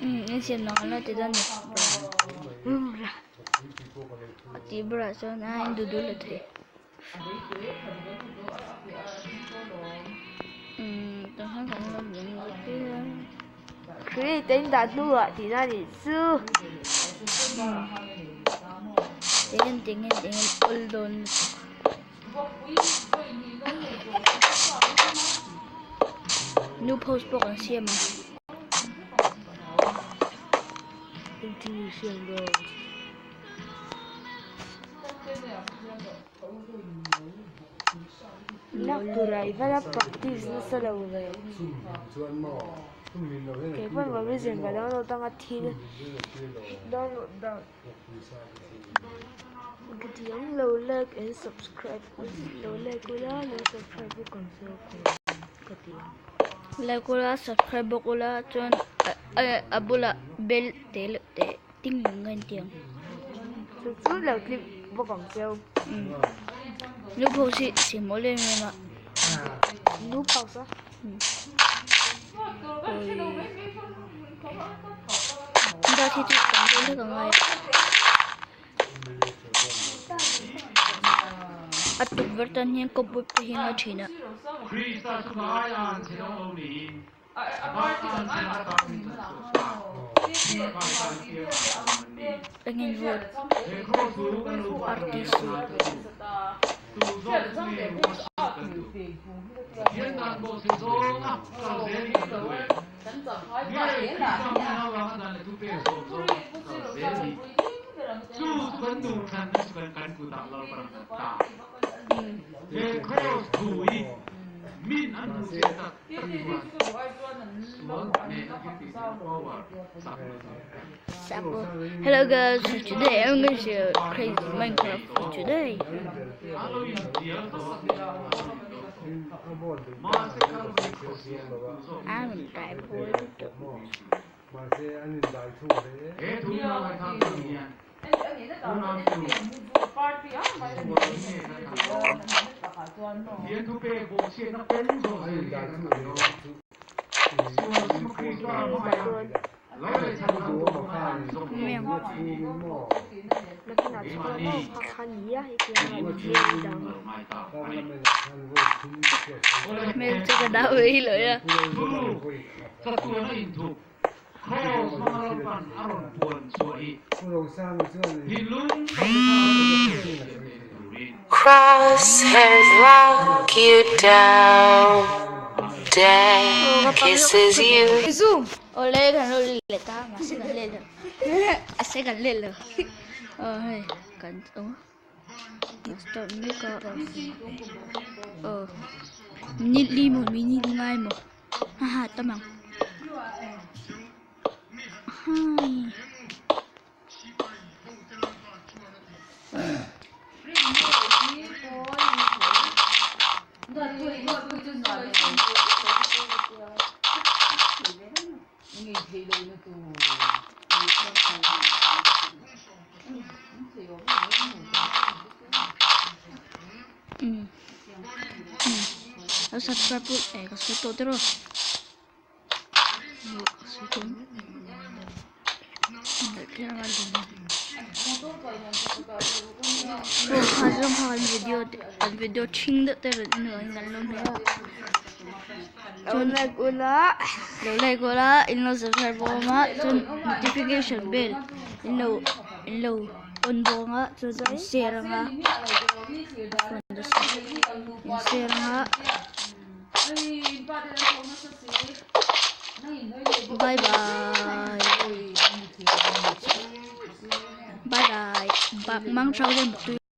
In siam nang an lo ti dawn ni. A tih berah chuan a in duh duh la thei. Tah hian kan lo ding zet a. Create a in dah hnuah tihna a nih chu. Eng eng eng eng awl dawn lutuk. New post pawh kan siam ang. Engtin nge siam dawn? Lak tura i va la practice nasa lo ve. Kei pawn revision ka download anga thil download dan. Gitiang lo like and subscribe lo like ula lo subscribe bawk ang che u ka ti ang. Like ula subscribe bawk ula chuan a bulah bell te leh te ting ang a inti ang. Chu chu lo click bawk ang che u. Nu pho si si mawl em em a. Nu pho sa. Dâwt hi chu tam deuh hlek a ngai a. A tukverh tan hian cobweb te hi a ngai thin a. Engin vote RTC. Hello guys, today I'm going to show crazy Minecraft for today. I'm in Hmel chu ka dah ve hi lo ya. Cross has locked you down. Death kisses you. Awle kan lo let ta mahse kan let lo mahse kan let lo aw hei kan awm a start mek a aw minute li maw minute ngai maw haha tam ang hai. Lo subscribe pawh eh ka sawi tawh tiraw. Video ṭhing deuh te rawn en avangin kan lawm hle a Lo like ula lo like ula in lo subscribe bawk awm a chuan notification bell in lo in lo on bawk ang a chuan in share ang a in share ang a. Bye bye. Bye bye. Bak mang thau ram tui.